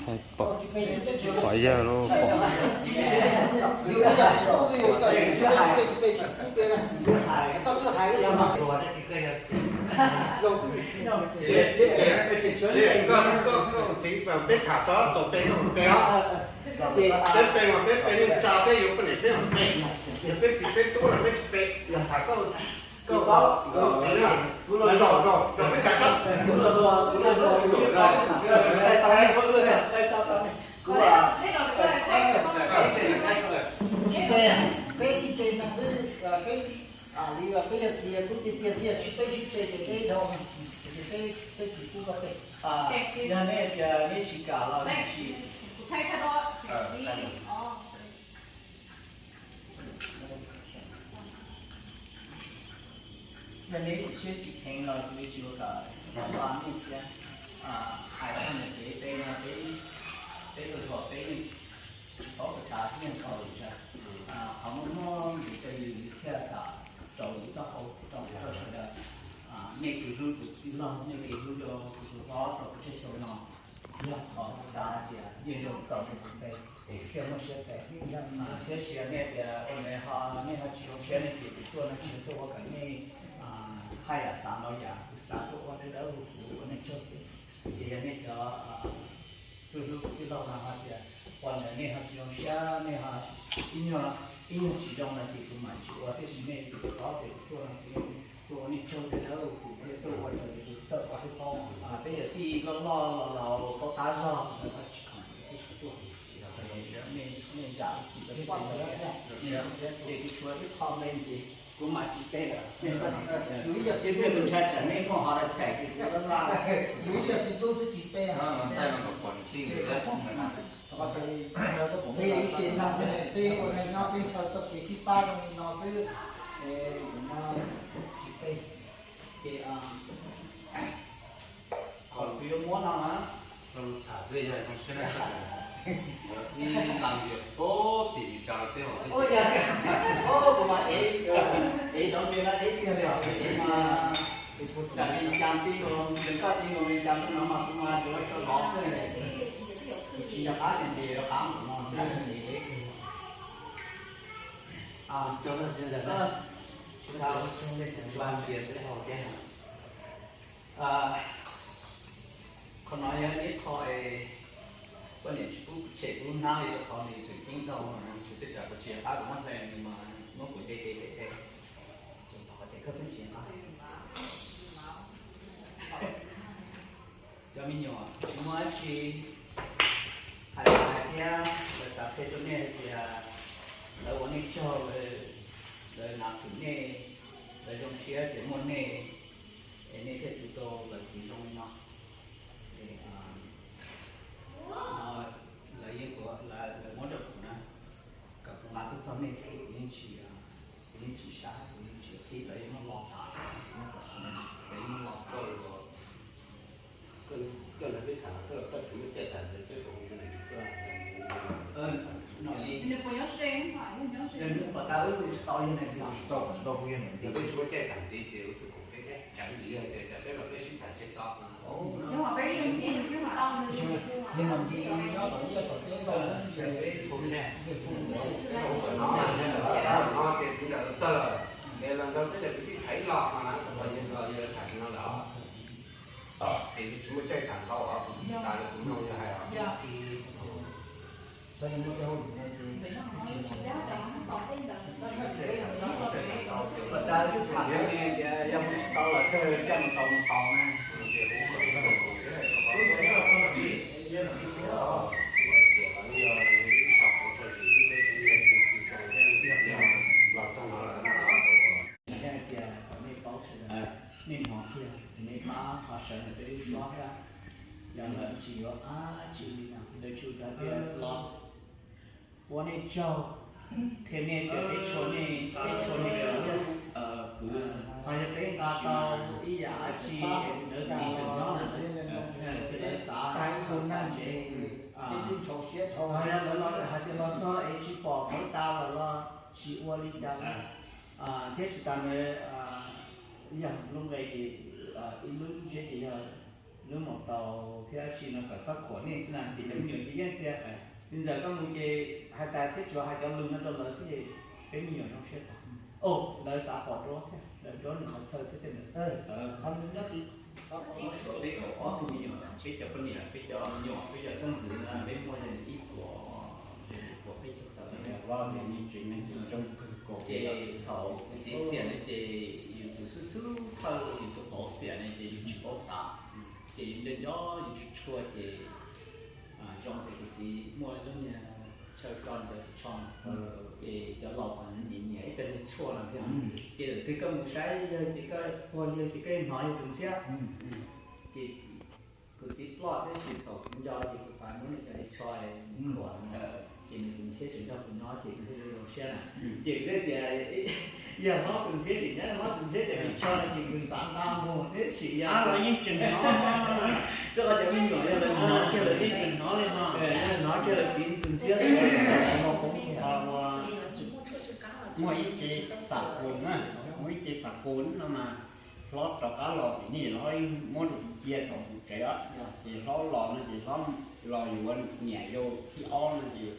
Thaij pom qhov yawg lauj. Peb tham tso txaus peb pe os. Peb pe mas peb pe neej tsa peb yuav poj niam peb mus pe, yog peb txiv peb tub los peb tsis pe. Tham koj, koj txiv na, los zaum zaum peb tham tso. Tsis pe, peb ib ce no xwb, peb tham li peb yog txiv tub tiag tiag xwb, yog tsis peb tsis pe ces peb dhau, ces peb, peb tsis pub koj pe. Yog nej tias nej tsis kam los tsis Yog nej siab tsis kheev los kuv yuav tsis ua kom tau nej thiab. Hais txog ntawm kev pe no peb, peb ua tau peb yeej tsis paub tas tas thiab yeej tau lus tsa. Qhov muaj muaj ntxiv rau yus thiaj kom rau yus taub hau rau sawv daws. Nej kev hlub tus tij laug, nej kev hlub rau tus hlob rau kuv tshaj xyoo no, yog qhov xav hais tias yeej zoo txaus rau kuv pe, kuv thiaj muaj siab pe. Mas siab sia nej tias ua ntawd ho nej ho tsis zoo siab nej ces kuv tuaj no tsis yog tuaj ua kom nej haj yam xav ntau yam, kuv xav tuaj ua dawb dawb huv huv ua neej tsaug xwb. Ces yog nej cov hlub hlub kuv tij laug no hais tias ua ntawd nej ho tsis zoo siab, nej ho ib nyuag, ib nyuag tsis zoo no ces kuv mam tsis ua, tiam sis nej tus hlob ces kuv tuaj no kuv yeej tuaj ua neej tsaug dawb dawb huv huv, kuv thiaj tuaj ua raws li kuv txawj ua thiab paub. Peb yog tij loj loj los laus paub tab zog, lawv tsis khoom kuv thiaj tsis tuaj. Nej zam txim rau kuv, ces kuv tshuav ib qho npe ntxiv kuv mam tsis pe lawm. Nej xav, nej ntshai tsam nej muaj heart attack ces kuv laj laj. Yus ib co txiv tub xwb tsis pe. Peb ib ce neeg, peb ua neej nyob peb ntshaw txoj kev sib pab zoo li no xwb, es no tsis pe. Ces qhov kuv yuav muab no na, tham xwb yog zoo siab na, ib lam yog pab tim Meskas los peb hauv kuv mas ev, ev cov npe no deb tiag li os, ev mas, tam li cas tij laug, koj tij laug Meskas no mas kuv mas yuav tso lov xwb, kuv tsis nco qab tias npe yuav qab mus no. Qhov no yog ib qho poj niam tsis pub tshem kuv hnab li, rau qhov nws tseem ceeb dhau, nws tseem peb tsam kuv tsis nco qab kuv muab hle nws mas muab kuv de de de de, tseem thov tias koj pheej tsis nco qab. Cov me nyuam, tsis muaj dab tsi, hais lus hais thiab lawv xav qhia rau nej hais tias lawv ua nej tsaug, lawv hnav khwm nej, lawv zoo siab tias muaj nej, es nej thiaj tu tau lawv txiv zoo li no. Es no lawv yeej, lawv muab rau kuv na, kom kuv nqa tuaj txog nej xwb, kuv yeej tsis, kuv yeej tsis sab, kuv yeej tsis qhib, lawv yeej muab lo tas, lawv yeej muab lo tas. Koj lawv peb tham xwb los koj tsis muaj caij tham ntxiv peb puas hu yog nws li koj? Nws puas tau wb hu tsis tau yog nws li? Tsis tau, tsis tau hu yog nws li. Peb tsis muaj caij tham ntxiv ces ua txuj khoom peb tsawv ntxiv yog tias peb los peb sib tham tsis tau. Yog mas peb yeej, yeej, yeej, yeej, yeej, no ces txiv ntawm txawj, es los ntawd peb cov kwv tij tham ib los mas na, los yog tham no lawm, ces tsis muaj caij tham ntau os, tas li kuv mloog yog hais os. Yog mus tsis tau los kawg coj mus tau mus tau na. Los txog no lawm. Hais tias kom nej paub sawv daws, nej hnov kiag, nej pab ho sawv ntawm peb lub suab thiab. Yog lawv tsis yuav dab tsi li no, lawv tsuas hais tias los ua nej tsaug, qhia nej tias peb tshua nej, peb tshua nej, kwv, ho yog peb nqa tau ib yam dab tsi, lawv txiv tseem nyob na, ces lawv xav, ho yog lawv los hais tias los txog es tsis pom qhov tas lawm los tsis ua li cas li. Thiab tsis tas ntawd, yog lub nqe ces ib lub ntsiab ces yog Lub maus taus thiab si no kom txhob khuam nej xwb na, ces cov me nyuam ces yeej tias, txiv ntxawm koj mus ces hais tas thiab tsuav hais cov lus no rau lawv xwb ces peb me nyuam zoo siab tag. Lawv xav pom Duab thiab, lawv Duab nws qhov chaw thiab tej ntawd xwb. Peb kaum ob tug me nyuam, peb cov poj niam, peb cov me nyuam, peb cov xeeb ntxwv na, peb muaj yog ib puas, puas peb caug tawm. Ces thaum kuv txiv xiam ne ces yus tus xub xub thawj yus tus qauv xiam ne ces yus tsis paub xav. Ces yus nco nco yus tsis tshua ces zoo ces kuv txiv muaj lub niag chaw tso ntawd tsis tsho, ces cov laus nyiam nyiam ib co niag tshuaj no thiab. Ces lawm twg koj mus saib yawg ces koj puag yawg ces koj hnov yawg tus ntxhiab. Ces kuv txiv ploj tab sis thaum kuv nco ces kuv pab muab niag cov niag tsho khuam ntawd ces nws tus ntxhiab tseem nrog kuv nyob ces kuv thiaj zoo siab na. Ces kuv thiaj tias yog hlob tus ntxhiab tseem nyob, hlob tus ntxhiab tseem tsho no ces kuv xav nqa mus tab sis yog los yeej tseem hnov, rau qhov cov me nyuam yog lawv hnov kiag lawv txiv, hnov kiag lawv txiv tus ntxhiab xwb. Muaj ib ce xam pus na, muaj ib ce xam pus no mas hlob rov qab los tim nej hlob muab rau kuv cia rau kuv tsev os. Ces hlob los no ces hlob los yuav niam yau thib ob no ces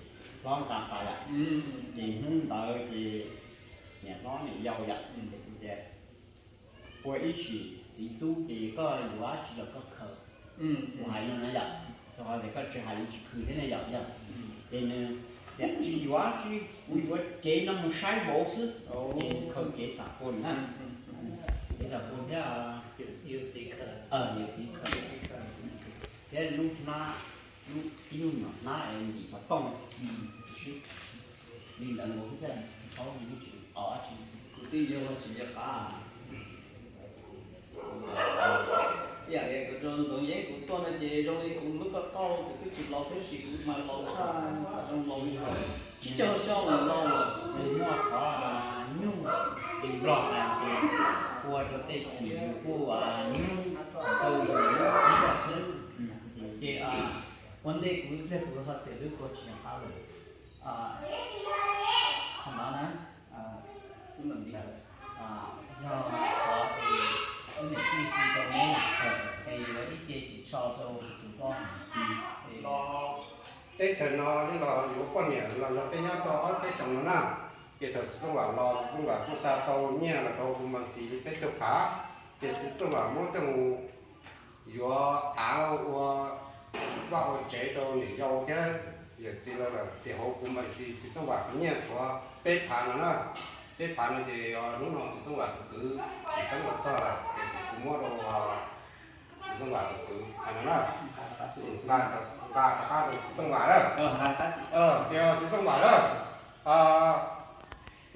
hlob nqa pas yom. Ces hnub ntawd ces niam hlob niam yau yom, ces kuv tias ua ib sim txiv tub ces koj yuav dab tsi los koj khaws. Kuv hais no na yom, rau qhov tias koj tsis hais yus tsis khwv thiab ne yom yog. Ces nws tias tsis yuav tsis, kuv yuav cev no mus saib vauv xwb. Ces khaws cev xam pus na, cev xam pus thiab yus txiv khaws, thiab lub hnab, lub ib lub nyuam hnab es ntim xov tooj li ntawd nkaus thiab, tsis paub li tsis o dab tsi. Kuv twb yog tsis yog qab. Ib yam li kuv rau Ntxoov Yeeb kuv tuaj no ces zoo li kuv lub ko taub kuv twb tsis laus tab sis kuv mas laus tshaj, zoo laus li tsib caug xyoo los laus lawm. Muaj qhov nyuj nplog hais tias ua rau tej chim yus kuj nyuj tau yus lub xwb. Ces ua ntej kuv ib pliag kuv ho xiam lub kua tsis nco qab lawm. Qhov no na, yog qhov es wb niam tij hu rau neb es yuav ib ce tim tsho rau tus poj niam. Teb chaws no yeej los yuav poj niam los yog peb nyob tau ob peb xyoos no na. Ces thaum txiv Txooj Vam los, txiv Txooj Vam kuj xa tau nyiaj los rau kuv mas ntxiv li peb caug phav. Ces txiv Txooj Vam muab coj mus yuav av ua vaj ua tsev rau niam yau thiab yawm txiv lawv lawm. Ces hauv kuv mas ntxiv txiv Txooj Vam qhov nyiaj tshuav peb phav no na. Peb phav no ces hnub no txiv Txooj Vam tus kwv tsis xeeb los txog lawm ces kuv muab rau txiv Txooj Vam tus kwv hais no na, nqa rov qab rau txiv Txooj Vam lawm. Ces txiv Txooj Vam lawm,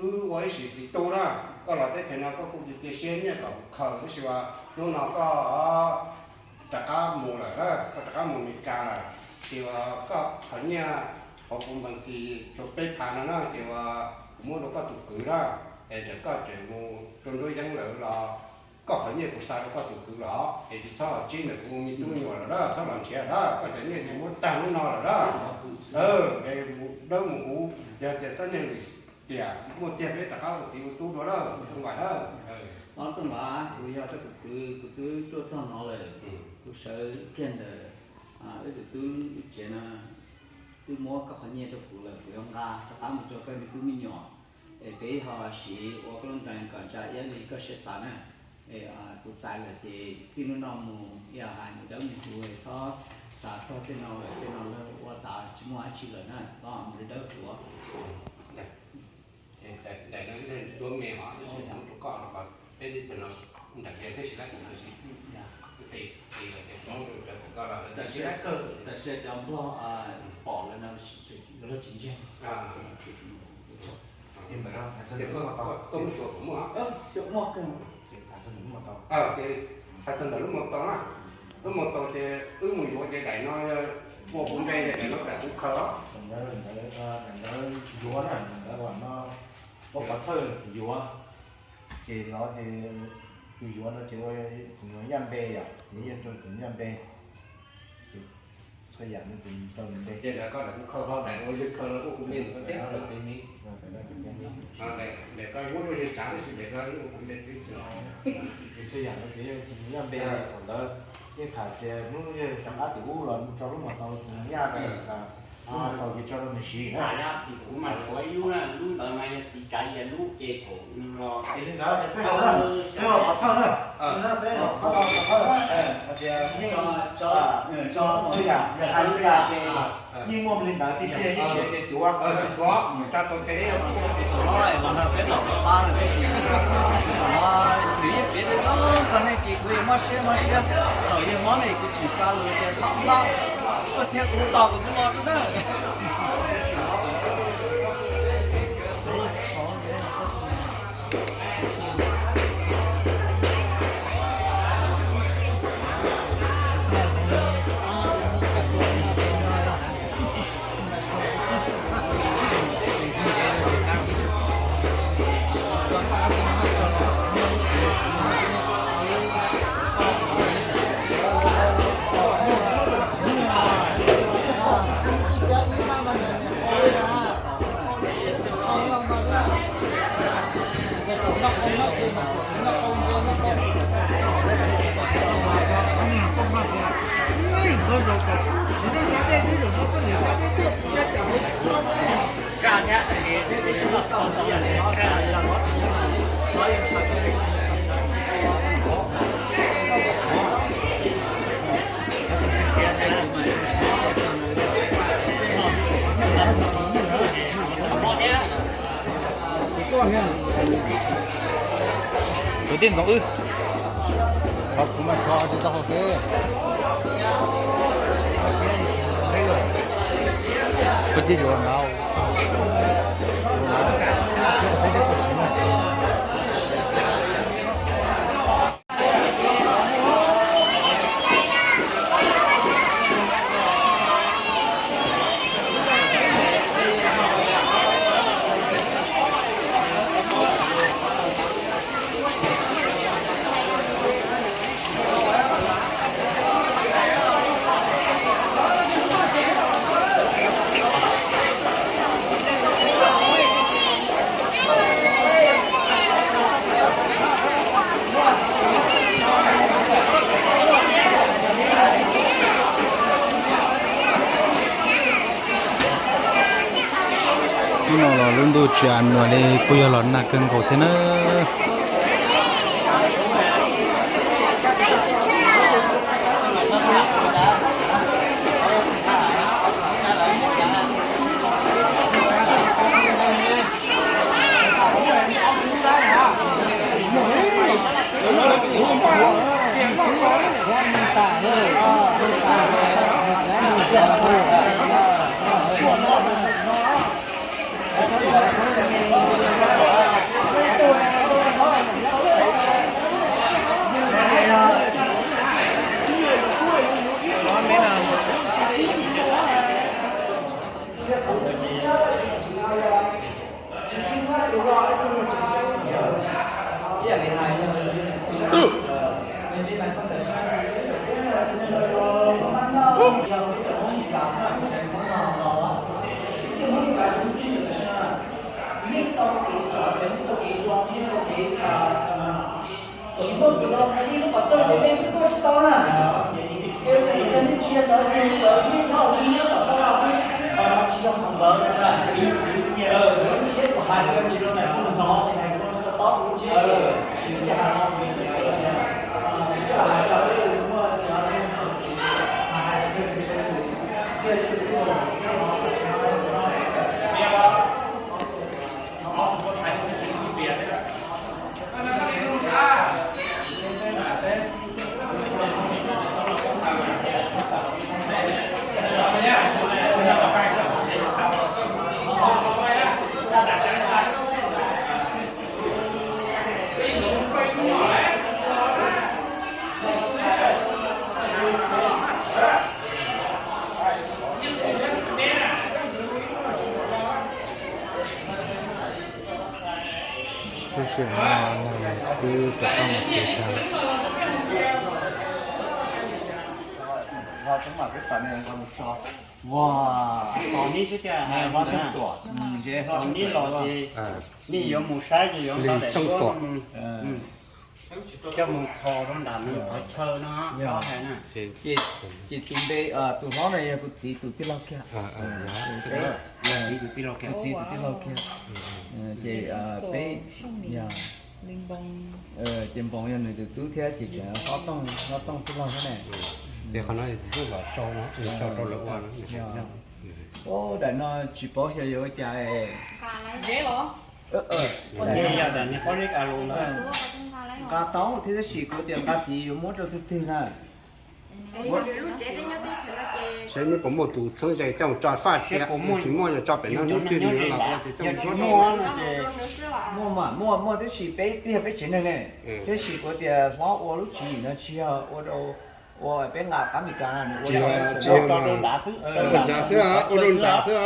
wb ua ib sim txiv tub na, koj los teb chaws no koj kuj cia siab nyiaj kom kuv khaws tab sis as hnub no koj rov qab mus lawm, koj rov qab mus Meskas lawm, ces as koj qhov nyiaj hauv kuv npawg Xis tshuav peb phav no na, ces as kuv muab rau koj tus kwv na, es txawm koj tseem mus rau nruab yeeb lawm los koj qhov nyiaj kuv xa rau koj tus kwv los es tsis txhob los tsib ntawm kuv me tub me nyuam lawm na, txhob los nrhiav na, koj cov nyiaj ces muab tag hnub no lawm na. Es mus dawb mus huv, yog tias xab neeg lwm tiam muaj tiag peb rov qab ua txiv ua tub dua na, txiv Txooj Vam na. Txooj Vam, kuv yog koj tus kwv, kuv twb tuaj txog no lawm, kuv sawv kiag ntawm wb tus tub wb tsev no, twb muab koj qhov nyiaj rau kuv lawm, kuv yuav nqa rov qab mus rau koj me tub me nyuam, es peb ho siv ua koj lub ntees kom ntsa iab li koj siab xav na. Es kuv txais lawm ces txij hnub no mus yog hais mus dawb mus huv, txhob xav txog tej no lawm, tej no lawm ua tas tsis muaj dab tsi lawm na, koj mus dawb huv. Daim no ib leeg tuav me hov tab sis muab rau koj rau qhov peb teb chaws no nram tias tib si lab tus no si qi qi los ces muab rau koj los lawv tib si lab kawg. Tam sim cov Nplog pom lawv no lawv tsis ntseeg. Koj lub suav puas muaj? Muaj kawg. Hais txog ntawm lub mos taus na, lub mos taus ces wb mus yuav ces daim no ua kuv npe ces daim no daim kuv khaws os. Daim ntawd yuav na, daim ntawd no ua pov thawj yuav. Ces no ces tus yuav no ces ua txiv Nyuam Yaj npe yom, yuav rau txiv Nyuam Yaj npe. Txhua yam no ces tau nws npe. Ces daim koj daim kuv khaws ho daim ua yawg khaws los ua kuv npe ntawm koj thiab. Daim koj yuav ua yawg tsav tab sis daim koj yuav ua kuv npe thiab. Ces txhua yam no ces yog txiv Nyuam Yaj npe thaum ntawd. Yeej tham tias hnub yog rov qab tim ub los mus tso lub mos tau txiv Yaj, lub mos tau ces tso rau nws siv na. Kuv mas tshuav ib lub na, lub ntawd mas yog txiv tsav yias lub ces thaum nws los. Ces li ntawd ces peb haus na, peb haus qhov thawj na, peb haus qhov thawj, hais tias yeej, txhua yam, hais txhua yam ces yeej muaj li ntawd tiag tiag, yeej tsis yog tias cuav. Tsis cuav, tsa tau ces peb yuav tsis cuav. Peb los pab peb tsis, nws yeej piav tias txog nej ces kuv yuav mob siab mob siab, thaum yog mob ne kuv tsis xav lus tias tau npab, koj thiab kuv tos kuv twb los na. Kwv tij Ntxoov Wb, thov kuv mas thov tsis tau hauv xwb. Kwv tij yuav nrad. Hnub no los lub ntuj tsis hais muag li, kuj yog los nag kawg nkaus thiab na. Tsis muaj tus no ib lub qhov rooj li nej twb tuaj tsis tau na. Es txawm yog koj ntsia ntawd ces ntawd nej tso tus nyob tom tau los xwb, qhov no tsis yog qhov ntawd na. Kuv siab kuv hais rau nej los kuv hnov ces hais kuv tob kuv ntsej ces kuv thiaj hais no, kuv thiaj hais txog wb muaj cov neeg xwm hais tias yog tus xwm thiaj li ua tam sim no. Lub sij hawm no neeg twb rov qab mus tsev tag. Tos neb xwb tiag, tos neb los ces neb yuav mus saib ces yuav nqa daim duab. Coj mus txhos rau nram nws qhov chaw no, hlob hais na. Ces tus npe, tus hlob no yog kuv txiv tus tij laug kiag. Kuv txiv tus tij laug kiag. Kuv txiv tus tij laug kiag. Ces peb, ces Npoos yog nws tus tub thiab ces tseem hlob Tooj, hlob Tooj tij laug thiab ne. Ces qhov no yog txiv xeeb Vam Sau no, sau rau lawv ua no. Daim no tsis paub xyov yuav ua cas. Nqa tau thiab tab sis kuv tias nqa tid yuav muab rau tus twg na. Seb neb puas muaj tus txheeb ze coj tso faj thiab, tsis muaj yog tso pem no, tus twg nws los ua ces coj mus muab. Muaj mas muaj, muaj tab sis peb pliag peb tsev neeg ne, tab sis kuv tias hlob ua lub tswv yim no tsis yog ua rau, ua peb nqa qab Meskas, nws ua rau nram xwb, ua rau nram xwb.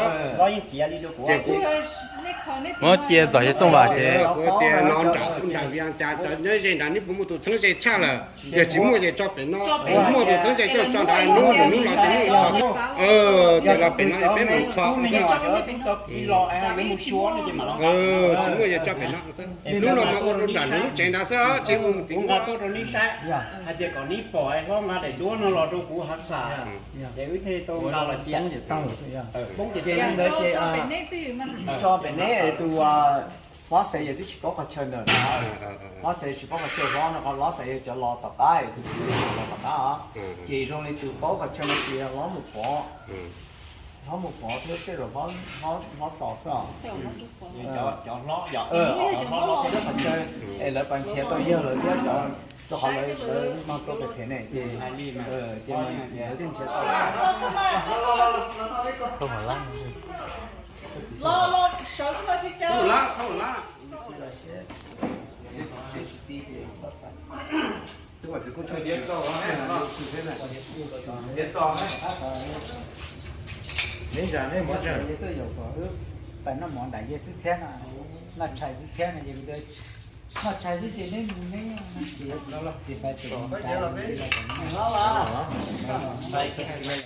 Muab cia txog ces Txooj Vam ces kuv tias no nram, nram Vias cas cov nyob ze nrad neb puas muaj tus txheeb ze tshaj lawm, yog tsis muaj ces tso pem no, muaj tus txheeb ze coj tso nrad, hnub los ces neb txhos xwb. Ces los pem no peb mus txhos xwb. Tsis muaj ces tso pem no xwb. Hnub no mas ua rau nram nws lub tsev nrad xwb, tsis ua mus tim nqa tuaj rau neb saib hais tias kom neb pom hlob nqa daim duab no los rau kuv hav txam, ces wb thiaj tau nqa los cia. Poob ces ntawd ces tso pem neb tus, hlob Xaiv yog twb tsis paub qhov chaw ntawd, hlob Xaiv tsis paub qhov chaw, hlob no, hlob Xaiv yog cov los tom qab, tus txiv los tom qab os. Ces zoo li tus paub qhov chaw no ces yog hlob Mus Pov, hlob Mus Pov thiab tej zaum hlob Txos xwb os. Cov hlob, cov hlob, cov hlob qhov chaw es lawv pas nrhiav tau yawg lawv thiab cov, rau qhov lawv, lawv mag rau pem pem ne ces, ces lawv thiaj nrhiav tau. Neb ntsa neb mov tsev, pais noj mov nram yej xwb thiab no, noj tshais xwb thiab no ces, noj tshais xwb ces neb mus neb, txiv fais tseem